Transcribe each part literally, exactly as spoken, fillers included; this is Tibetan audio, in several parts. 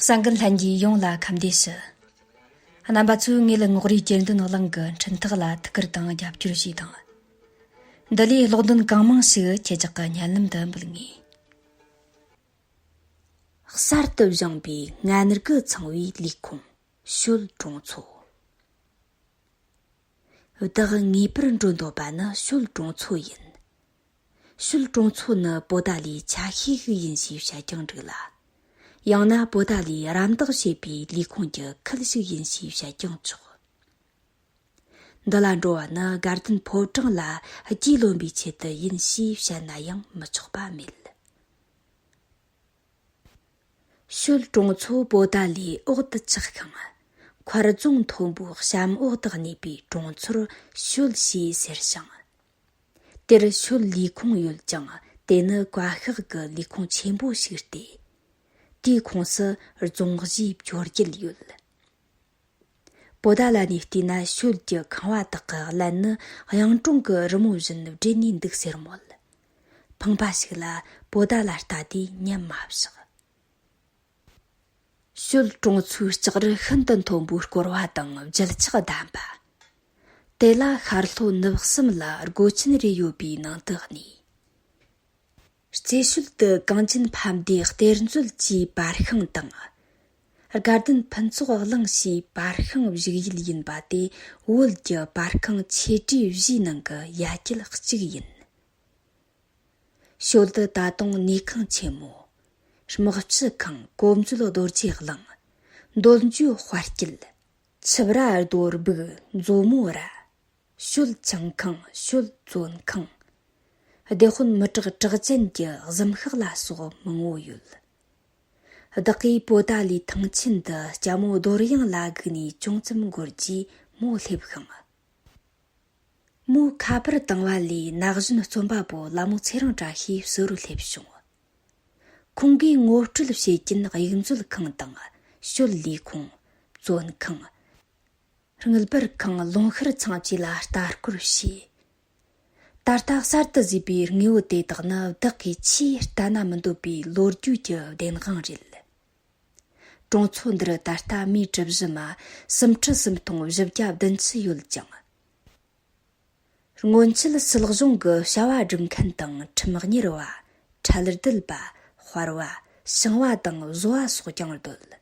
གསན་མཁན་ལྷན་རྒྱས་ཡོངས་ལ་ཁམས་བདེ་ཞུ། རྣམ་པ་ཚོས་ངེད་ངོགས་རིས་གྱེར་འདོན་གླིང་གི་འཕྲིན་ཐག་ལ་ཐུགས་ཁུར་དང་རྒྱབ་སྐྱོར་ཞུས་དང་། འདི་ལས་ཀློག་འདོན་གང་མང་ཞིག་ཁྱེད་ཅག་གི་སྙན་ལམ་དུ་འབུལ་ངེས། གསར་དུ་བཞེངས་པའི་ངན་རིགས་ཚང་བའི་ལས་ཁུངས། ཞོལ་གྲོང་ཚོ། བདག་ངེས་པར་འགྲོ་འདོད་པ་ནི་ཞོལ་གྲོང་ཚོ་ཡིན། ཞོལ་གྲོང་ཚོ་ནི་པོ་ཏཱ་ལའི་ཆ་ཤས་ཤིག་ཡིན་ཞེས་བཤད་ཀྱང་འགྲིག་ལ། ཡང་ན་པོ་ཏཱ་ལས་རམ་འདེགས་བྱས་པའི་ལས་ཁུངས་ཀྱི་ཁུལ་ཞིག་ཡིན་ཞེས་བཤད་ཀྱང་ཆོག། འདི་ལ་འགྲོ་བ་ནི་དགའ་ལྡན་ཕོ་བྲང་ལ་རྒྱུས་ལོན་པའི་ཆེད་དུ་ཡིན་ཞེས་བཤད་ན་ཡང་མི་ཆོག་པ་མེད། ཞོལ་གྲོང་ཚོ་པོ་ཏཱ་ལའི་འོག་ཏུ་ཆགས་ཤིང་། མཁར་རྫོང་མཐོན་པོའི་གཤམ་འོག་ཏུ་གནས་པའི་གྲོང་ཚོར་ཞོལ་ཞེས་ཟེར་ཞིང་། དེར་ཞོལ་ལས་ཁུངས་ཡོད་ཀྱང་དེ་ནི་བཀའ་ཤག་གི་ལས་ཁུངས་ཆེན་པོ་ཞིག་སྟེ། དེའི་ཁོངས་སུ་རྫོང་གཞིས་བཅོ་བརྒྱད་ཡོད། པོ་ཏཱ་ལ་ནས་བལྟས་ན་ཞོལ་གྱི་ཁང་བ་དག་གི་རླན་ནི་གཡུང་དྲུང་གི་རི་མོ་བཞིན་སྦྲེལ་ནས་འདུག་ཟེར་མོད། ཕངས་པ་ཞིག་ལ་པོ་ཏཱ་ལ་ལྟ་དུས་ཉམས་མ་བཞག། ཞོལ་གྲོང་ཚོའི་ལྕགས་རི་ཤིན་ཏུ་མཐོན་པོའི་སྐོར་བ་དང་རྒྱུད་ཆགས་ལྡན་པ། དེ་ལ་ཤར་ལྷོ་ནུབ་གསུམ་ལ་སྒོ་ཆེན་རེ་ཡོད་པའི་ནང་དུ་གནས། རྩེ་ཤོད་དུ་གངས་ཅན་ཕ་མདའི་གཏེར་མཛོད་ཀྱི་པར་ཤིང་དང་། དགའ་ལྡན་ཕུན་ཚོགས་གླིང་ཞེས་པར་ཤིང་བཞུགས་ཡུལ་ཡིན་པ་དེ་བོད་ཀྱི་པར་ཤིང་ཆེ་གྲས་བཞིའི་ནང་གི་ཡ་གྱལ་གཅིག་ཡིན། ཞོལ་དུ་ད་དུང་གནས་ཁང་ཆེན་མོ། དམག་སྤྱི་ཁང་། གོ་མཛོད་རྡོ་རྗེ་གླིང་། འདོད་འཇོའི་དཔལ་སྐྱིད། ཆུ་བྲ་རྡོ་སྦུག་མཛོ་མོ་ར། ཞོལ་ཆང་ཁང་། ཞོལ་བཙོན་ཁང་། སྡེ་དཔོན་མི་དྲག་གྲགས་ཅན་གྱི་གཟིམ་ཤག་ལ་སོགས་མང་བོ་ཡོད། བདག་གིས་པོ་ཏཱ་ལའི་ཐང་ཆེན་འདི་ལྕམ་མོ་རྡོར་གཡང་ལ་སྒུག་ནས་ཅུང་ཙམ་འགོར་རྗེས་མོ་སླེབས་ཤིང་། མོའི་ཁ་པར་བཏང་བ་ལས་ན་གཞོན་རྩོམ་པ་པོ་ལ་མོ་ཚེ་རིང་བཀྲ་ཤིས་ཟུར་རུ་སླེབས་བྱུང་། ཁོང་གིས་ངོ་སྤྲོད་བྱེད་ཀྱིན་གཡུག་མཛོད་ཁང་དང་ཞོལ་ལས་ཁུངས། བཙོན་ཁང་། དངུལ་འབར་ཁང་། ལུང་ཤུར་ཚང་བཅས་ལ་ལྟ་སྐོར་བྱས། ད་ལྟ་གསར་དུ་བཟོས་པའི་དངོས་པོ་དེ་དག་ནི་བདག་གིས་ཆེས་ལྟ་ན་མི་འདོད་པའི་ལོ་རྒྱུས་ཀྱི་བདེན་དབང་རེད། གྲོང་ཚོ་འདིར་ད་ལྟ་མིའི་གྲུ་བཞི་མ་སུམ་ཁྲི་སུམ་སྟོང་བཞི་བརྒྱ་བདུན་ཅུ་ཡོད་ཅིང་། སྔོན་ཆད་སྲིད་གཞུང་གི་བྱ་བ་སྒྲུབ་མཁན་དང་ཁྲིམས་གཉེར་བ། ཁྲལ་སྡུད་པ། དཔར་བ། ཞིང་བ་དང་བཟོ་བ་སོགས་ཀྱང་འདུས།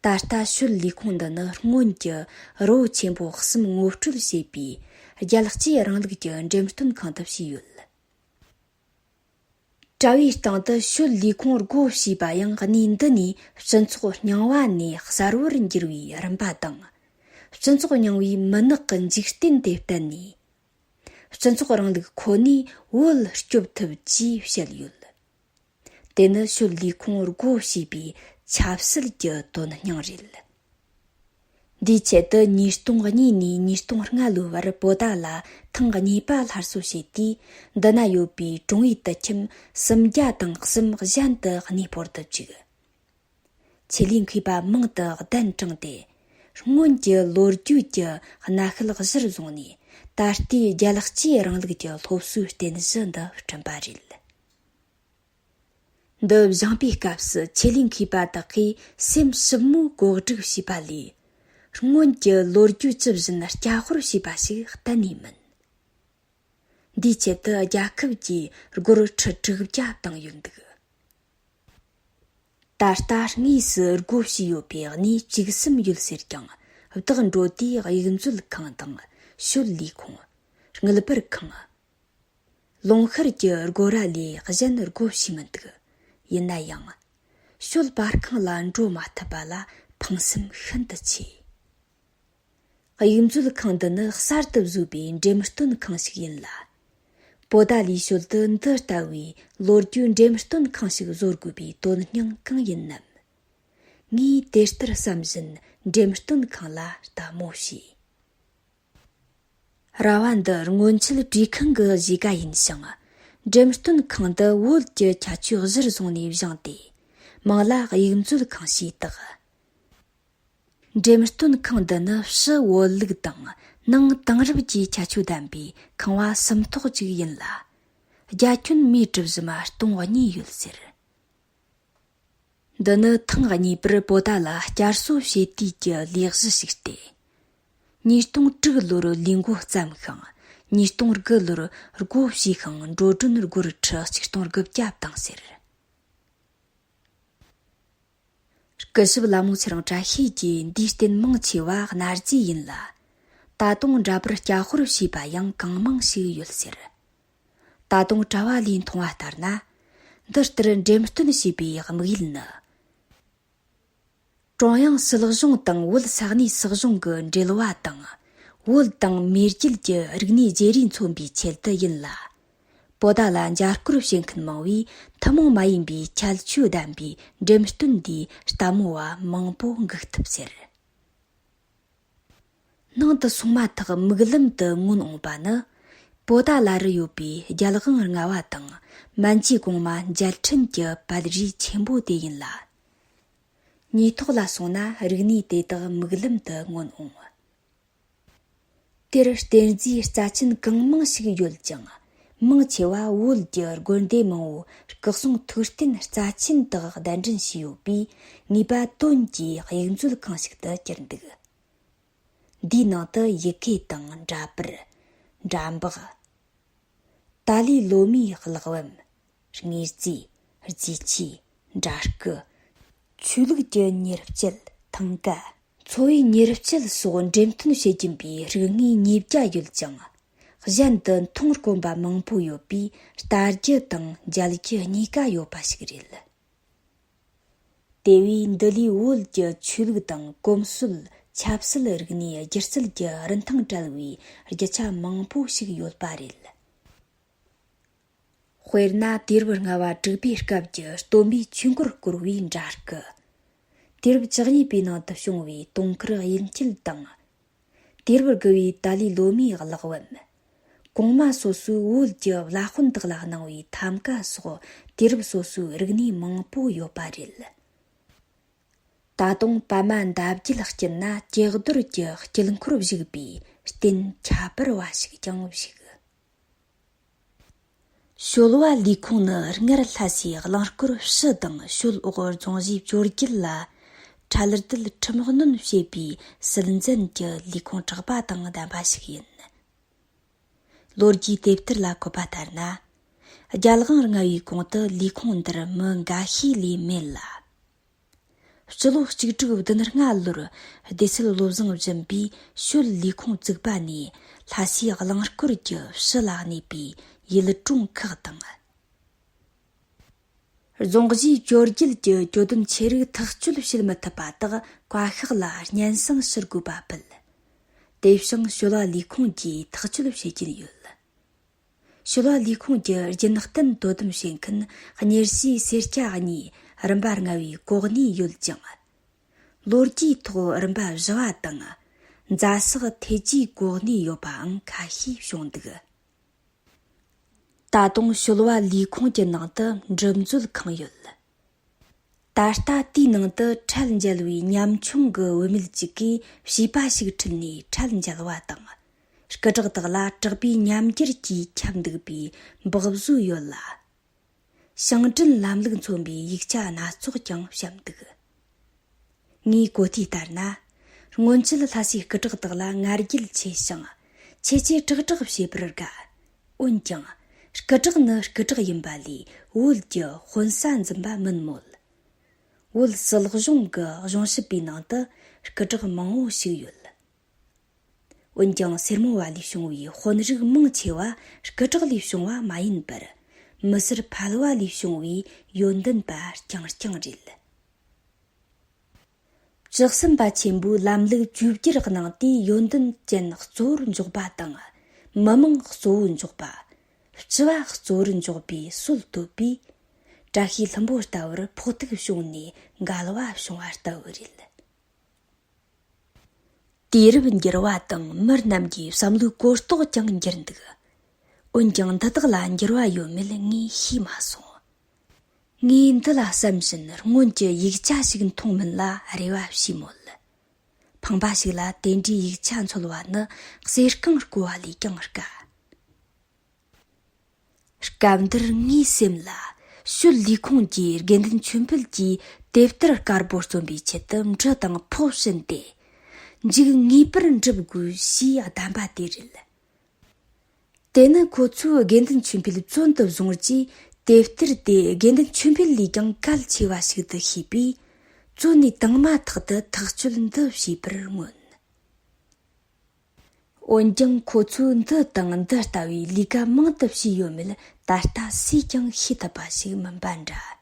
ད་ལྟ་ཞོལ་ལས་ཁུངས་འདི་ནི་སྔོན་གྱི་རི་བོ་ཆེན་པོ་གསུམ་ངོ་སྤྲོད་བྱེད་པའི་རྒྱལ་གཅེས་རིང་ལུགས་ཀྱི་འགྲེམས་སྟོན་ཁང་དུ་བྱས་ཡོད། གྲྭ་བའི་སྟེང་དུ་ཞོལ་ལས་ཁུངས་སྒོ་ཕྱེས་པ་ཡང་གནས་འདི་ནས་སྤྱི་ཚོགས་རྙིང་བ་ནས་གསར་བར་འགྱུར་བའི་རིམ་པ་དང་། སྤྱི་ཚོགས་རྙིང་བའི་མུན་ནག་གི་འཇིག་རྟེན་དེ་བརྟེན་ནས། སྤྱི་ཚོགས་རིང་ལུགས་ཁོ་ནས་བོད་སྐྱོབ་ཐུབ་ཅེས་བཤད་ཡོད། དེ་ནི་ཞོལ་ལས་ཁུངས་སྒོ་ཕྱེས་པའི་ཆབ་སྲིད་ཀྱི་དོན་སྙིང་རེད། འདིའི་ཆེད་དུ་ཉིས་སྟོང་གཉིས་ནས་ཉིས་སྟོང་ལྔ་ལོའི་བར་པོ་ཏཱ་ལ་ཐེངས་གཉིས་པ་སླར་གསོ་བྱས་དུས། འདི་ན་ཡོད་པའི་གྲོང་བའི་དུད་ཁྱིམ་སུམ་བརྒྱ་དང་གསུམ་གཞན་དུ་གནས་སྤོར་དུ་བཅུག། ཆེད་ལས་མཁས་པ་མང་དུ་གདན་དྲངས་ཏེ། སྔོན་གྱི་ལོ་རྒྱུས་ཀྱི་གནའ་ཤུལ་གཞིར་བཟུང་ནས། ད་ལྟའི་རྒྱལ་གཅེས་རིང་ལུགས་ཀྱི་སློབ་གསོའི་རྟེན་གཞི་འདི་བསྐྲུན་པ་རེད། འདི་བཞེངས་པའི་སྐབས་སུ་ཆེད་ལས་མཁས་པ་དག་གིས་སེམས་ཞིབ་མོས་གོ་སྒྲིག་བྱས་པ་ལས། སྔོན་གྱི་ལོ་རྒྱུས་ཇི་བཞིན་བསྐྱར་དཔར་བྱས་པ་ཞིག་གཏན་ནས་མིན། འདིའི་ཆེད་དུ་རྒྱལ་ཁབ་ཀྱིས་སྒོར་ཁྲི་དྲུག་བརྒྱ་བཏང་ཡོད་འདུག། ད་ལྟ་དངོས་སུ་སྒོ་ཕྱེས་ཡོད་པའི་གནས་བཅུ་གསུམ་ཡོད་ཟེར་ཀྱང་། བདག་འགྲོ་དུས་གཡུག་མཛོད་ཁང་དང་ཞོལ་ལས་ཁུངས། དངུལ་འབར་ཁང་། ལུང་ཤུར་གྱི་སྒོ་ར་ལས་གཞན་སྒོ་ཕྱེས་མི་འདུག། ཡིན་ན་ཡང་། ཞོལ་པར་ཁང་ལ་འགྲོ་མ་ཐུབ་པ་ལ་ཕངས་སེམས་ཤིན་ཏུ་ཆེ། གཡུག་མཛོད་ཁང་འདི་ནི་གསར་དུ་བཟོས་པའི་འགྲེམས་སྟོན་ཁང་ཞིག་ཡིན་ལ། པོ་ཏཱ་ལའི་ཞོལ་དུ་འདི་ལྟ་བུའི་ལོ་རྒྱུས་འགྲེམས་སྟོན་ཁང་ཞིག་བཟོ་དགོས་པའི་དོན་སྙིང་གང་ཡིན་ནམ། ངས་དེ་ལྟར་བསམ་བཞིན་འགྲེམས་སྟོན་ཁང་ལ་ལྟད་མོ་བྱས། ར་བ་འདི་སྔོན་ཆད་བྲེ་ཁང་གི་གཞིས་ཀ་ཡིན་ཞིང་། འགྲེམས་སྟོན་ཁང་འདི་བོད་ཀྱི་ཁྱད་ཆོས་གཞིར་བཟུང་ནས་བཞེངས་ཏེ། མིང་ལ་གཡུག་མཛོད་ཁང་ཞེས་བཏགས། འགྲེམས་སྟོན་ཁང་འདི་ནི་ཕྱི་བོད་ལུགས་དང་ནང་དེང་རབས་ཀྱི་ཁྱད་ཆོས་ལྡན་པའི་ཁང་བ་སུམ་ཐོག་ཅིག་ཡིན་ལ། རྒྱ་ཁྱོན་མིའི་གྲུ་བཞི་མ་སྟོང་གཉིས་ཡོད་ཟེར། འདི་ནི་ཐེངས་གཉིས་པར་པོ་ཏཱ་ལ་བསྐྱར་གསོ་བྱེད་དུས་ཀྱི་ལས་གཞི་ཞིག་སྟེ། ཉིས་སྟོང་དྲུག་ལོར་ལས་འགོ་བརྩམས་ཤིང་། ཉིས་སྟོང་དགུ་ལོར་སྒོ་ཕྱེས་ཤིང་འགྲོ་གྲོན་སྒོར་ཁྲི་ཆིག་སྟོང་དགུ་བརྒྱ་བཏང་ཟེར། སྐུ་ཞབས་ལ་མོ་ཚེ་རིང་བཀྲ་ཤིས་ཀྱིས་འདིའི་རྟེན་མང་ཆེ་བ་གནའ་རྫས་ཡིན་ལ། ད་དུང་འདྲ་པར་བསྐྱར་དཔར་བྱས་པ་ཡང་གང་མང་ཞིག་ཡོད་ཟེར། ད་དུང་གྲྭ་བ་ལས་མཐོང་བ་ལྟར་ན། འདི་ལྟར་འགྲེམས་སྟོན་བྱས་པའི་དམིགས་ཡུལ་ནི། ཀྲུང་དབྱང་སྲིད་གཞུང་དང་བོད་ས་གནས་སྲིད་གཞུང་གི་འབྲེལ་བ་དང་། བོད་དང་མེས་རྒྱལ་གྱི་རིག་གནས་བརྗེ་རེས་མཚོན་པའི་ཆེད་དུ་ཡིན་ལ། པོ་ཏཱ་ལ་མཇལ་སྐོར་བྱེད་མཁན་མང་བས་ཐུན་མོང་མ་ཡིན་པའི་ཁྱད་ཆོས་ལྡན་པའི་འགྲེམས་སྟོན་འདིའི་ལྟད་མོ་བ་མང་པོ་འགུག་ཐུབ་ཟེར། ནང་དུ་སོང་མ་ཐག་མིག་ལམ་དུ་མངོན་འོང་བ་ནི། པོ་ཏཱ་ལ་རུ་ཡོད་པའི་རྒྱལ་དབང་ལྔ་བ་དང་མན་ཇུའི་གོང་མ་མཇལ་འཕྲིན་གྱི་པར་རིས་ཆེན་པོ་དེ་ཡིན་ལ། ཉེ་ཐོག་ལ་སོང་ན་རིག་གནས་དེ་དག་མིག་ལམ་དུ་མངོན་འོང་། དེར་རྟེན་རྫས་རྩ་ཆེན་གང་མང་ཞིག་ཡོད་ཅིང་། མང་ཆེ་བ་བོད་ཀྱི་དགོན་སྡེ་མང་བོའི་སྐུ་གསུང་ཐུགས་རྟེན་རྩ་ཆེན་དག་གདན་འདྲེན་བྱས་ཡོད་པས། ངེས་པ་དོན་གྱི་གཡུག་མཛོད་ཁང་ཞིག་ཏུ་གྱུར་འདུག། འདིའི་ནང་དུ་ཡི་གེ་དང་འདྲ་པར། འདྲ་འབག། ཏཱ་ལའི་ལོ་མའི་གླེགས་བམ། དངོས་རྫས། རྫས་ཆས། འདྲ་སྐུ། ཆོས་ལུགས་ཀྱི་མྱུར་སྐྱེལ། ཐང་ག། འཚོ་བའི་མྱུར་སྐྱེལ་སོགས་འགྲེམས་སྟོན་བྱེད་ཀྱིན་པའི་རིག་དངོས་ཉིས་བརྒྱ་ཡོད་ཅིང་། གཞན་དུ་མཐོང་དཀོན་པ་མང་པོ་ཡོད་པས། ལྟ་རྒྱུ་དང་མཇལ་རྒྱུ་གཉིས་ཀ་ཡོད་པ་ཞིག་རེད། དེ་བས་འདི་ལས་བོད་ཀྱི་ཆོས་ལུགས་དང་གོམས་སྲོལ། ཆབ་སྲིད། རིག་གནས། སྒྱུ་རྩལ་གྱི་རིན་ཐང་བྲལ་བའི་རྒྱུ་ཆ་མང་པོ་ཞིག་ཡོད་པ་རེད། དཔེར་ན་དུས་རབས་ལྔ་བ་དྲུག་པའི་སྐབས་ཀྱི་སྟོན་པའི་ཆོས་འཁོར་བསྐོར་བའི་འདྲ་སྐུ། དུས་རབས་བཅུ་གཉིས་པའི་ནང་དུ་བྱུང་བའི་དུང་དཀར་གཡུལ་འགྱེད་དང་། དུས་རབས་དགུ་བའི་ཏཱ་ལའི་ལོ་མའི་གླེགས་བམ། གོང་མ་སོ་སོའི་བོད་ཀྱི་བླ་དཔོན་དག་ལ་གནང་བའི་ཐམ་ཀ་སོགས་དུས་རབས་སོ་སོའི་རིག་གནས་མང་པོ་ཡོད་པ་རེད། ད་དུང་པདྨ་འདབ་བརྒྱད་དཀྱིལ་ན་ཀྱག་རྡོར་གྱི་དཀྱིལ་འཁོར་བཞུགས་པའི་རྟེན་ཁྱད་པར་བ་ཞིག་ཀྱང་བཞུགས། ཞོལ་བ་ལས་ཁུངས་ནི་སྔར་ལྷ་སའི་རླངས་འཁོར་བཞི་དང་ཞོལ་འོག་རྫོང་གཞིས་བཅོ་བརྒྱད་ལ་ཁྲལ་བསྡུ་ཁྲིམས་གནོན་བྱེད་པའི་སྲིད་འཛིན་གྱི་ལས་ཁུངས་དྲག་པ་དང་ལྡན་པ་ཞིག་ཡིན། ལོ་རྒྱུས་དེབ་ཐེར་ལ་འཁོད་པ་ལྟར་ན། རྒྱལ་དབང་ལྔ་བའི་གོང་དུ་ལས་ཁུངས་འདིར་མི་འགའ་ཤས་ལས་མེད་ལ། སྤྱི་ལོ་གཅིག་དྲུག་བདུན་ལྔ་ལོར་སྡེ་སྲིད་བློ་བཟང་སྦྱིན་པས་ཞོལ་ལས་ཁུངས་བཙུགས་པ་ནས་ལྷ་སའི་རླངས་འཁོར་གྱི་བཞི་ལ་གནས་པའི་ཡུལ་གྲོང་ཁག་དང་། རྫོང་གཞིས་བཅོ་བརྒྱད་ཀྱི་གྱོད་དོན་ཆེ་རིགས་ཐག་གཅོད་བྱེད་མི་ཐུབ་པ་དག་བཀའ་ཤག་ལ་སྙན་སེང་ཞུ་དགོས་པ་ཕུད། དེ་བཞིན་ཞོལ་བ་ལས་ཁུངས་ཀྱིས་ཐག་གཅོད་བྱེད་ཀྱིན་ཡོད། ཞོལ་བ་ལས་ཁུངས་ཀྱི་རྒྱུན་གཏན་དོ་དམ་བྱེད་མཁན་གཉེར་སའི་སེར་སྐྱ་གཉིས་རིམ་པ་ལྔ་བའི་གོ་གནས་ཡོད་ཅིང་། ལོ་རྒྱུས་ཐོག་རིམ་པ་བཞི་བ་དང་། རྫ་སག་ཐེ་ཇུས་གོ་གནས་ཡོད་པའང་ཁ་ཤས་བྱུང་འདུག། ད་དུང་ཞོལ་བ་ལས་ཁུངས་ཀྱི་ནང་དུ་འགྲིམ་འཛུལ་ཁང་ཡོད། ད་ལྟ་དེའི་ནང་དུ་ཁྲལ་འཇལ་བའི་ཉམ་ཆུང་གི་བུད་མེད་ཅིག་གིས་བྱིས་པ་ཞིག་ཁྲིད་ནས་ཁྲལ་འཇལ་བ་དང་། སྐུ་དྲག་དག་ལ་དྲག་པོའི་ཉམས་འགྱུར་གྱིས་ཁྱབ་འདུག་པའི་འབག་བཟོས་ཡོད་ལ། ཞིང་བྲན་ལམ་ལུགས་མཚོན་པའི་ཡིག་ཆ་སྣ་ཚོགས་ཀྱང་བཤམས་འདུག། ངའི་གོ་ཐོས་ལྟར་ན། སྔོན་ཆད་ལྷ་སའི་སྐུ་དྲག་དག་ལ་ང་རྒྱལ་ཆེ་ཞིང་། ཆེ་ཆེ་དྲག་དྲག་བྱེད་པར་དགའ། འོན་ཀྱང་། སྐུ་དྲག་ནི་སྐུ་དྲག་ཡིན་པ་ལས་བོད་ཀྱི་དཔོན་ས་འཛིན་པ་མིན་མོད། བོད་སྲིད་གཞུང་གི་གཞུང་ཞབས་པའི་ནང་དུ་སྐུ་དྲག་མང་བོ་ཞིག་ཡོད། འོན་ཀྱང་སེར་མོ་བ་ལས་བྱུང་བའི་དཔོན་རིགས་མང་ཆེ་བ་སྐུ་དྲག་ལས་བྱུང་བ་མ་ཡིན་པར། མི་སེར་ཕལ་བ་ལས་བྱུང་བའི་ཡོན་ཏན་པ་རྐྱང་རྐྱང་རེད། བཅུ་གསུམ་པ་ཆེན་པོའི་ལམ་ལུགས་བཅོས་བསྒྱུར་གནང་དུས་ཡོན་ཏན་ཅན་གཙོ་བོར་འཇོག་པ་དང་། མི་མང་གཙོ་བོར་འཇོག་པ། སྤྱི་བ་གཙོ་བོར་འཇོག་པའི་སྲོལ་བཏོད་པས། བཀྲ་ཤིས་ལྷུན་པོ་ལྟ་བུར་ཕོག་ཐུག་བྱུང་ནས་འགལ་བ་བྱུང་བ་ལྟ་བུ་རེད། དུས་རབས་འགྱུར་བ་དང་མི་རྣམས་ཀྱི་བསམ་བློའི་གོ་རྟོགས་ཀྱང་འགྱུར་འདུག། འོན་ཀྱང་འདི་དག་ལ་འགྱུར་བ་ཡོད་མེད་ངས་ཤེས་མ་སོང་། ངས་འདི་ལ་བསམ་བཞིན་སྔོན་གྱི་ཡིག་ཆ་ཞིག་མཐོང་མིན་ལ་རེ་བ་བྱས་མོད། ཕངས་པ་ཞིག་ལ་དེ་འདྲའི་ཡིག་ཆ་འཚོལ་བ་ནི་གསེར་རྐང་རྐོ་བ་ལས་ཀྱང་དཀའ། སྐབས་འདིར་ངའི་སེམས་ལ་ ཞོལ་ལས་ཁུངས་ཀྱིས་དགེ་འདུན་ཆོས་འཕེལ་གྱིས་དེབ་ཐེར་དཀར་པོ་བརྩོན་པའི་ཆེད་དུ་འབྲུ་དང་ཕོ་བྱིན་ཏེ། མཇུག་ངེས་པར་འགྲུབ་དགོས་ཞེས་གདམས་པ་དེ་རེད། དེ་ནི་ཁོ་ཚོས་དགེ་འདུན་ཆོས་འཕེལ་བཙོན་དུ་བཟུང་རྗེས། དེབ་ཐེར་དེ་དགེ་འདུན་ཆོས་འཕེལ་ལས་ཀྱང་གལ་ཆེ་བ་ཞིག་ཏུ་ཤེས་པས། བཙོན་ནས་དྭངས་མ་ཐག་ཏུ་ཐག་གཅོད་འདི་བྱས་པར་མངོན། འོན་ཀྱང་ཁོ་ཚོས་འདི་དང་འདི་ལྟ་བུའི་ལས་ཀ་མང་དུ་བྱས་ཡོད་མེད་ད་ལྟ་སུས་ཀྱང་ཤེས་ཐུབ་པ་ཞིག་མིན་པ་འདྲ།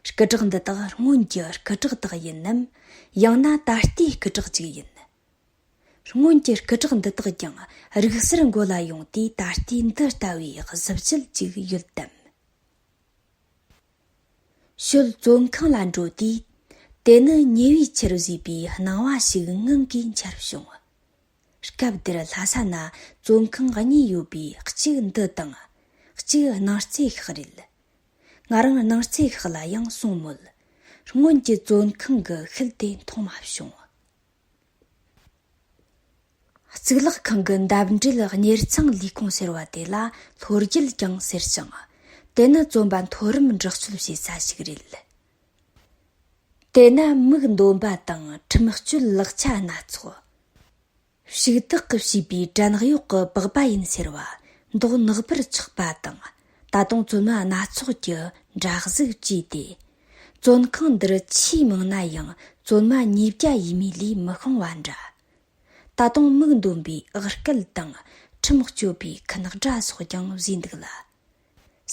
སྐུ་དྲག་འདི་དག་སྔོན་གྱི་སྐུ་དྲག་དག་ཡིན་ནམ། ཡང་ན་ད་ལྟའི་སྐུ་དྲག་ཅིག་ཡིན། སྔོན་གྱི་སྐུ་དྲག་འདི་དག་ཀྱང་རིག་གསར་མགོ་ལ་ཡོང་དུས་ད་ལྟའི་འདི་ལྟ་བུའི་གཟི་བརྗིད་ཅིག་ཡོད་དམ། ཞོལ་བཙོན་ཁང་ལ་འགྲོ་དུས། དེ་ནི་ཉེ་བའི་ཆར་བཟོས་པའི་སྣང་བ་ཞིག་ངང་གིས་འཆར་བྱུང་། སྐབས་དེར་ལྷ་ས་ན་བཙོན་ཁང་གཉིས་ཡོད་པའི་གཅིག་འདི་དང་། གཅིག་སྣང་རྩེ་ཤག་རེད། ང་རང་སྣང་རྩེ་ཤག་ལ་ཡང་སོང་མོད། སྔོན་གྱི་བཙོན་ཁང་གི་ཤུལ་དེ་མཐོང་མ་བྱུང་། གཙུག་ལག་ཁང་གི་འདབས་འབྲེལ་གཉེར་ཚང་ལས་ཁུངས་ཟེར་བ་དེ་ལ་ལྷོ་རྒྱུད་ཀྱང་ཟེར་ཞིང་། དེ་ནི་བཙོན་པ་མཐོ་རིམ་འདྲི་གཅོད་བྱེད་ས་ཞིག་རེད། དེ་ན་མིག་འདོན་པ་དང་ཁྲིམས་གཅོད་ལག་ཆ་སྣ་ཚོགས། ཕྱུགས་བདག་གིས་བྱས་པའི་བྲན་གཡོག་གི་པགས་པ་ཡིན་ཟེར་བ། མདོག་ནག་པར་ཆགས་པ་དང་། ད་དུང་བཙོན་མ་སྣ་ཚོགས་ཀྱི་འདྲ་གཟུགས་བཅས་ཏེ། བཙོན་ཁང་འདིར་ཆེས་མང་ན་ཡང་བཙོན་མ་ཉིས་བརྒྱ་ཡས་མས་ལས་མི་ཤོང་བ་འདྲ། ད་དུང་མིག་འདོན་པའི་ཨག་སྐད་དང་ཁྲིམས་གཅོད་པའི་ཁུ་ནག་སྒྲ་སོགས་ཀྱང་བཟོས་འདུག་ལ།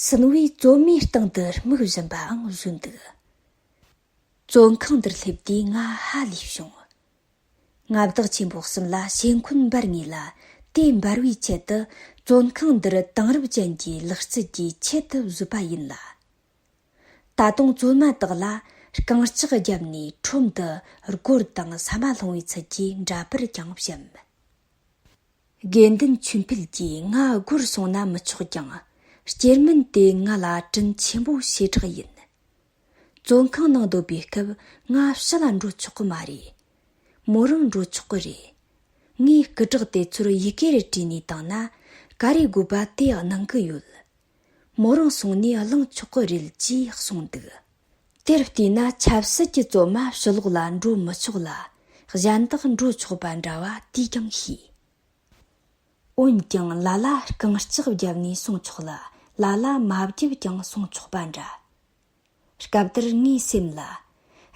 སུན་བའི་བཙོན་མའི་སྟེང་དུ་དམིགས་བཞིན་པའང་བཟོས་འདུག། བཙོན་ཁང་འདིར་སླེབས་དུས་ང་ཧ་ལས་བྱུང་། མངའ་བདག་ཆེན་པོ་གསུམ་ལ་ཞེ་འཁོན་འབར་ངེས་ལ། དེ་འབར་བའི་ཆེད་དུ་བཙོན་ཁང་འདིར་དེང་རབས་ཅན་གྱི་ལག་རྩལ་གྱིས་ཆེད་དུ་བཟོས་པ་ཡིན་ལ། ད་དུང་བཙོན་མ་དག་ལ་རྐང་ལྕགས་བརྒྱབ་ནས་ཁྲོམ་དུ་སྒོར་དང་ཟ་མ་སློང་བའི་ཚུལ་གྱིས་འདྲ་པར་ཀྱང་བཤམས། དགེ་འདུན་ཆོས་འཕེལ་གྱིས་ང་སྒོར་སོང་ན་མི་ཆོག་ཀྱང་། སྐྱེར་སྨན་དེ་ང་ལ་དྲིན་ཆེན་པོ་ཞེ་དྲག་ཡིན། བཙོན་ཁང་ནང་སྡོད་པའི་སྐབས་ང་ཕྱི་ལ་འགྲོ་ཆོག་གི་མ་རེད། མོ་རང་འགྲོ་ཆོག་གི་རེད། ངས་སྐུ་དྲག་དེ་ཚོར་ཡི་གེ་རེ་བྲིས་ནས་བཏང་ན། ག་རེ་དགོས་པ་དེ་གནང་གི་ཡོད། མོ་རང་སོང་ནས་གླེང་ཆོག་གི་རེད་ཅེས་གསུངས་འདུག། དེར་བལྟས་ན་ཆབ་སྲིད་ཀྱི་བཙོན་མ་ཕྱི་ལོགས་ལ་འགྲོ་མི་ཆོག་ལ། གཞན་དག་འགྲོ་ཆོག་པ་འདྲ་བ་དེས་ཀྱང་ཤེས། འོན་ཀྱང་ལ་ལ་རྐང་ལྕགས་བརྒྱབ་ནས་སོང་ཆོག་ལ། ལ་ལ་མ་བརྒྱབ་ཀྱང་སོང་ཆོག་པ་འདྲ། སྐབས་དེར་ངའི་སེམས་ལ།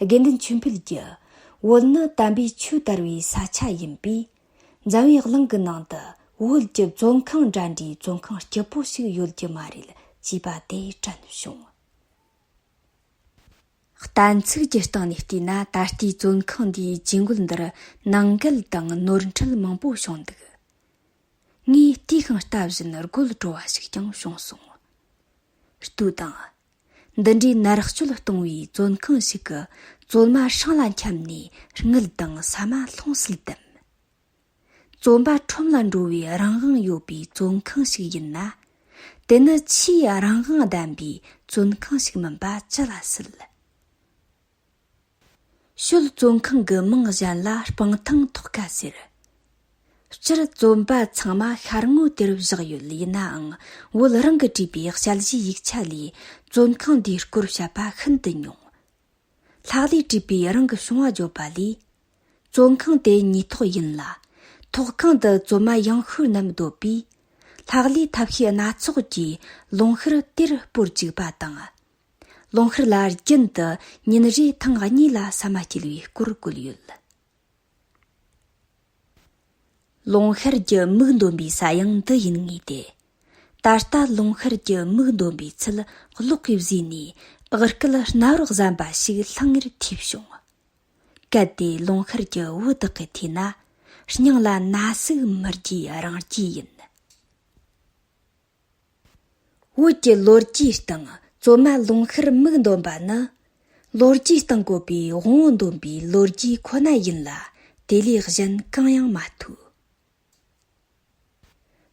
དགེ་འདུན་ཆོས་འཕེལ་གྱིས་བོད་ནི་དམ་པའི་ཆོས་དར་བའི་ས་ཆ་ཡིན་པས། འཛམ་བུའི་གླིང་གི་ནང་དུ་བོད་ཀྱི་བཙོན་ཁང་འདྲ་འདྲའི་བཙོན་ཁང་སྐྱིད་པོ་ཞིག་ཡོད་རྒྱུ་མ་རེད་ཅེས་པ་དེ་དྲན་བྱུང་། གཏན་ཚིགས་ཀྱི་སྟེང་ནས་བལྟས་ན་ད་ལྟའི་བཙོན་ཁང་འདིའི་ཇུས་འགོད་འདིར་ནང་འགལ་དང་ནོར་འཁྲུལ་མང་པོ་བྱུང་འདུག། ངས་དེའི་ཤིང་རྟ་བཞིན་རྒོད་བྲོ་བ་ཞིག་ཀྱང་བྱུང་སོང་། ལྟོས་དང་། འདི་འདྲའི་མནར་གཅོད་གཏོང་བའི་བཙོན་ཁང་ཞིག་གི་བཙོན་མ་སྲང་ལ་འཁྱམས་ནས་དངུལ་དང་ཟ་མ་སློང་སྲིད་དམ། བཙོན་པ་ཁྲོམ་ལ་འགྲོ་བའི་རང་དབང་ཡོད་པའི་བཙོན་ཁང་ཞིག་ཡིན་ན། དེ་ནི་ཆེས་རང་དབང་ལྡན་པའི་བཙོན་ཁང་ཞིག་མིན་པ་ཅི་ལ་སྲིད། ཞོལ་བཙོན་ཁང་གི་མིང་གཞན་ལ་སྤང་ཐང་ཐོག་ཁ་ཟེར། སྤྱིར་བཙོན་པ་ཚང་མ་ཤར་ངོས་དེར་བཞག་ཡོད། ཡིན་ནའང་བོད་རང་གིས་བྲིས་པའི་དཔྱད་གཞིའི་ཡིག་ཆ་ལས་བཙོན་ཁང་འདིའི་སྐོར་བཤད་པ་ཤིན་ཏུ་ཉུང་། ལྷག་ལུས་བྲིས་པའི་རང་གི་བྱུང་བ་བརྗོད་པ་ལས། བཙོན་ཁང་དེ་ཉེས་ཐོག་ཡིན་ལ། ཐོག་ཁང་དུ་བཙོན་མ་ཡང་ཤོས་རྣམས་སྡོད་པས། ལྷག་ལུས་ཐབས་ཤེས་སྣ་ཚོགས་ཀྱིས་ལུང་ཤུར་དེར་སྤོར་བཅུག་པ་དང་། ལུང་ཤུར་ལ་རྒྱུན་དུ་ཉིན་རེའི་ཐེངས་གཉིས་ལ་ཟ་མ་སྐྱེལ་བའི་སྐོར་བཀོད་ཡོད། ལུང་ཤུར་གྱི་མིག་འདོན་པའི་ས་ཡང་འདི་ཡིན་ངེས་ཏེ། ད་ལྟ་ལུང་ཤུར་གྱི་མིག་འདོན་པའི་ཚུལ་གློག་གིས་བཟོས་ནས་ཨག་སྐད་རྣ་བར་གཟན་པ་ཞིག་ལྷང་ངེར་ཐོས་བྱུང་། གལ་ཏེ་ལུང་ཤུར་གྱི་བུ་དག་གི་ཐོས་ན། སྙིང་ལ་ན་ཟུག་མི་རྒྱས་རང་རྒྱས་ཡིན། བོད་ཀྱི་ལོ་རྒྱུས་སྟེང་བཙོན་མ་ལུང་ཤུར་མིག་འདོན་པ་ནི། ལོ་རྒྱུས་སྟེང་བཀོད་པའི་དབང་པོ་འདོན་པའི་ལོ་རྒྱུས་ཁོ་ན་ཡིན་ལ། དེ་ལས་གཞན་གང་ཡང་མ་ཐོས།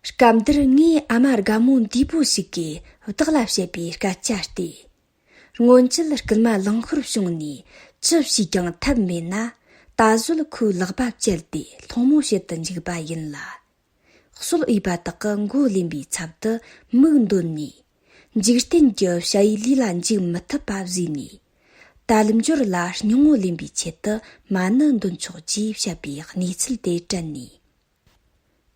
སྐབས་འདིར་ངའི་ཨ་མ་དགའ་མོ་འདས་པོ་ཞིག་གིས་བདག་ལ་བཤད་པའི་སྐད་ཆ་སྟེ། སྔོན་ཆད་སྐུལ་མ་ལུང་ཤུར་བྱུང་ནས་ཅི་བྱས་ཀྱང་ཐབས་མེད་ན། ད་གཟོད་ཁོའི་ལག་པ་བཅད་དེ་སློང་མོ་བྱེད་དུ་འཇུག་པ་ཡིན་ལ། གསོད་འོས་པ་དག་གི་མགོ་ལེན་པའི་ཚབ་ཏུ་མིག་འདོན་ནས། འཇིག་རྟེན་གྱི་བྱ་བའི་ལས་ལ་འཇུག་མི་ཐུབ་པ་བཟོས་ནས། དལ་འབྱོར་ལ་སྙིང་བོ་ལེན་པའི་ཆེད་དུ་མ་ཎི་འདོན་ཆོག་ཅེས་བཤད་པའི་གནས་ཚུལ་དེ་དྲན་ནས།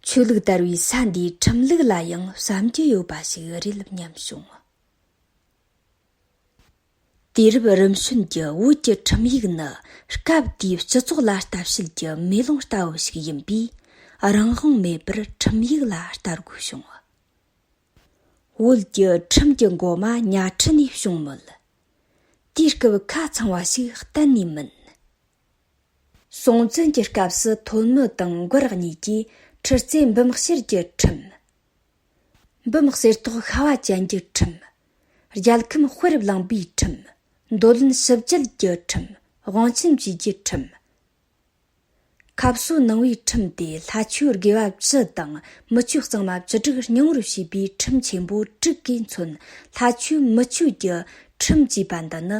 ཆོས་ལུགས་དར་བའི་ས་འདིའི་ཁྲིམས་ལུགས་ལ་ཡང་བསམ་རྒྱུ་ཡོད་པ་ཞིག་རེད་སྙམ་བྱུང་། དུས་རབས་རིམ་བྱོན་གྱི་བོད་ཀྱི་ཁྲིམས་ཡིག་ནི་སྐབས་དེའི་སྤྱི་ཚོགས་ལ་ལྟ་བཤལ་གྱི་མེ་ལོང་ལྟ་བུ་ཞིག་ཡིན་པས། རང་དབང་མེད་པར་ཁྲིམས་ཡིག་ལ་ལྟ་དགོས་བྱུང་། བོད་ཀྱི་ཁྲིམས་ཀྱི་འགོ་མ་གཉའ་ཁྲི་ནས་བྱུང་མོད། དེའི་སྐབས་ཁ་ཚང་བ་ཞིག་གཏན་ནས་མིན། སྲོང་བཙན་གྱི་སྐབས་སུ་ཐོན་མི་དང་མགར་གཉིས་ཀྱིས་ཁྲི་རྩེ་འབུམ་བཤེར་གྱི་ཁྲིམས། འབུམ་གསེར་ཏོག་ཤ་བ་ཅན་གྱི་ཁྲིམས། རྒྱལ་ཁམས་དཔེར་བླངས་པའི་ཁྲིམས། མདོ་ལན་ཞིབ་དཔྱད་ཀྱི་ཁྲིམས། དབང་ཆེན་བཅས་ཀྱི་ཁྲིམས། ཁ་གསོ་གནང་བའི་ཁྲིམས་ཏེ་ལྷ་ཆོས་དགེ་བ་བཅུ་དང་མི་ཆོས་གཙང་མ་བཅུ་དྲུག་སྙིང་བོར་བྱས་པའི་ཁྲིམས་ཆེན་པོ་དྲུག་གིས་མཚོན་ལྷ་ཆོས་མི་ཆོས་ཀྱི་ཁྲིམས་ཅེས་པ་འདི་ནི།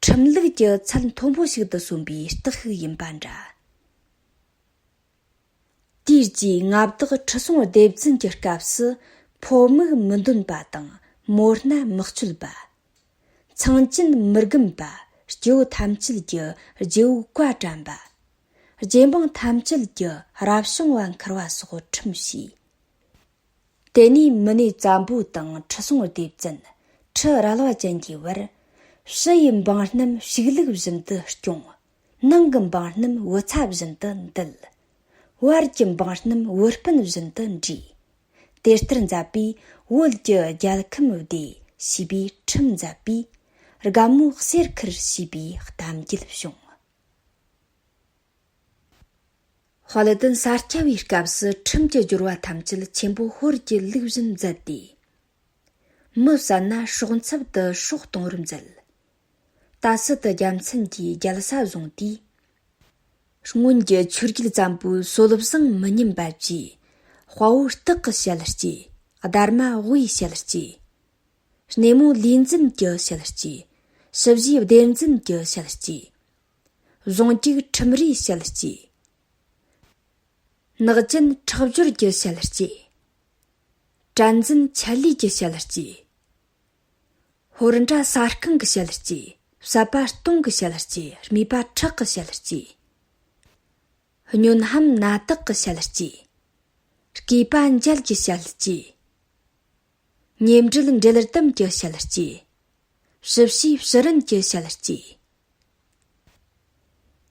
ཁྲིམས་ལུགས་ཀྱི་ཚད་མཐོན་པོ་ཞིག་ཏུ་སོན་པའི་རྟགས་ཤིག་ཡིན་པ་འདྲ། དེའི་རྗེས་མངའ་བདག་ཁྲི་སྲོང་ལྡེ་བཙན་གྱི་སྐབས་སུ་ཕོ་མིག་མི་འདོན་པ་དང་མོ་སྣ་མི་གཅོད་པ། ཚངས་ཅན་མི་རྒན་པ། སྐྱེ་བོ་ཐམས་ཅད་ཀྱི་རྗེ་བོའི་བཀའ་དྲན་པ། རྗེ་འབངས་ཐམས་ཅད་ཀྱི་རབ་བྱུང་བ་འཁུར་བ་སོགས་ཁྲིམས་བྱས། དེ་ནས་མི་ནེ་བཙན་པོ་དང་ཁྲི་སྲོང་ལྡེ་བཙན། ཁྲི་རལ་བ་ཅན་གྱི་བར། ཕྱི་ཡི་འབངས་རྣམས་ཕྱུགས་ལུག་བཞིན་དུ་སྐྱོང་། ནང་གི་འབངས་རྣམས་བུ་ཚ་བཞིན་དུ་འདུལ། བར་གྱི་འབངས་རྣམས་བུ་སྤུན་བཞིན་དུ་འདྲེས། དེ་ལྟར་མཛད་པས་བོད་ཀྱི་རྒྱལ་ཁམས་བདེ་ཞེས་པའི་ཁྲིམས་མཛད་པས། རྒན་མོ་གསེར་ཁུར་ཞེས་པའི་གཏམ་རྒྱུད་བྱུང་། དཔལ་ལྡན་ས་སྐྱ་པའི་སྐབས་སུ་ཁྲིམས་ཀྱི་སྦྱོར་བ་ཐམས་ཅད་ཆེན་པོ་ཧོར་གྱི་ལུགས་བཞིན་མཛད་དེ། མི་བསད་ན་སྲོག་འཚབ་ཏུ་སྲོག་གཏོང་བར་མཛད། ཏ་སི་ཏུ་རྒྱལ་མཚན་གྱིས་རྒྱལ་ས་བཟུང་དུས། སྔོན་གྱི་ཆོས་རྒྱལ་བཙན་པོའི་སྲོལ་བཟང་མི་ཉམས་པ་བཅས། དཔའ་བོ་སྟག་གི་ཞལ་གཅེས། སྡར་མ་དབུའི་ཞལ་གཅེས། སྣེ་མོ་ལུས་འཛིན་གྱི་ཞལ་གཅེས། ཞི་བྱེད་སྡེ་འཛིན་གྱི་ཞལ་གཅེས། གཟུངས་སྐྱུག་ཁྲིམས་རའི་ཞལ་གཅེས། ནག་ཅན་ཁྲག་སྦྱོར་གྱི་ཞལ་གཅེས། གྲྭ་འཛིན་ཆད་ལུས་ཀྱི་ཞལ་གཅེས། ཧོར་འདྲ་ས་རྐང་གི་ཞལ་གཅེས། བསད་པ་སྟོང་གི་ཞལ་གཅེས། རྨས་པ་ཁྲག་གི་ཞལ་གཅེས། སྨྱོན་ཧམ་ནད་བཏགས་ཀྱི་ཞལ་གཅེས། སྐེད་པ་འཇལ་གྱི་ཞལ་གཅེས། ཉེ་འབྲེལ་འབྲེལ་གཏམ་གྱི་ཞལ་གཅེས། ཞི་བྱེད་ཞི་རིན་གྱི་ཞལ་གཅེས།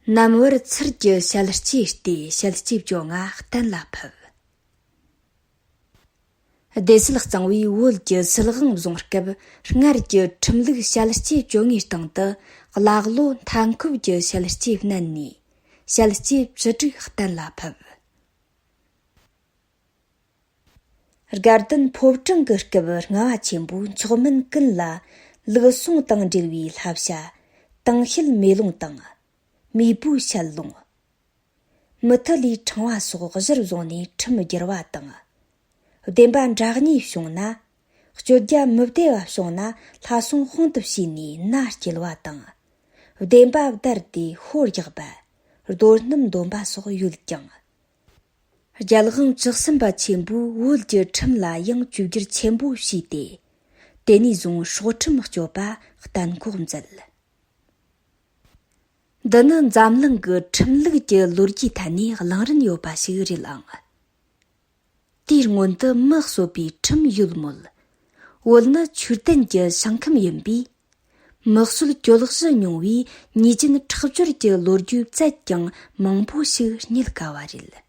ནམ་བར་ཚུར་གྱི་ཞལ་གཅེས་ཏེ་ཞལ་གཅེས་བཅོ་ལྔ་གཏན་ལ་ཕབ། སྡེ་སྲིད་གཙང་བོས་བོད་ཀྱི་སྲིད་དབང་བཟུང་སྐབས། སྔར་གྱི་ཁྲིམས་ལུགས་ཞལ་གཅེས་བཅོ་ལྔའི་སྟེང་དུ། ཀླ་ཀློ་མཐའ་འཁོབ་ཀྱི་ཞལ་གཅེས་བསྣན་ནས། ཞལ་གཅེས་བཅུ་དྲུག་གཏན་ལ་ཕབ། དགའ་ལྡན་ཕོ་བྲང་གི་སྐབས་ལྔ་བ་ཆེན་པོའི་མཆོག་དམན་ཀུན་ལ་ལུགས་ཟུང་དང་འབྲེལ་བའི་བསླབ་བྱ། དང་བཤད་མེ་ལོང་དང་། མེས་པོའི་ཞལ་ལུང་། མུ་ཐུ་ལའི་ཕྲེང་བ་སོགས་གཞིར་བཟུང་ནས་ཁྲིམས་བསྒྱུར་བ་དང་། བདེན་པ་འདྲ་གཉིས་བྱུང་ན། གཅོད་རྒྱལ་མི་བདེ་བ་བྱུང་ན་ལྷ་སྲུང་དཔུང་དུ་བྱས་ནས་མནའ་སྐྱེལ་བ་དང་། བདེན་པ་བདར་ཏེ་ཤོ་རྒྱག་པ། རྡོ་སྣུམ་འདོན་པ་སོགས་ཡོད་ཀྱང་། རྒྱལ་དབང་བཅུ་གསུམ་པ་ཆེན་པོས་བོད་ཀྱི་ཁྲིམས་ལ་ཡང་བཅོས་བསྒྱུར་ཆེན་པོ་བྱས་ཏེ། དེ་ནས་བཟུང་སྲོག་ཁྲིམས་གཅོད་པ་གཏན་འགོག་མཛད། འདི་ནི་འཛམ་གླིང་གི་ཁྲིམས་ལུགས་ཀྱི་ལོ་རྒྱུས་ཐད་ནས་གླེང་རིན་ཡོད་པ་ཞིག་རེད་ཨང་། དེའི་སྔོན་དུ་མི་གསོད་པའི་ཁྲིམས་ཡོད་མོད། བོད་ནི་ཆོས་ལྡན་གྱི་ཞིང་ཁམས་ཡིན་པས། མི་གསོད་གྱོད་གཞི་ཉུང་བས་ཉེས་ཅན་ཁྲག་སྦྱོར་གྱི་ལོ་རྒྱུས་བཙལ་ཀྱང་མང་པོ་ཞིག་རྙེད་དཀའ་བ་རེད།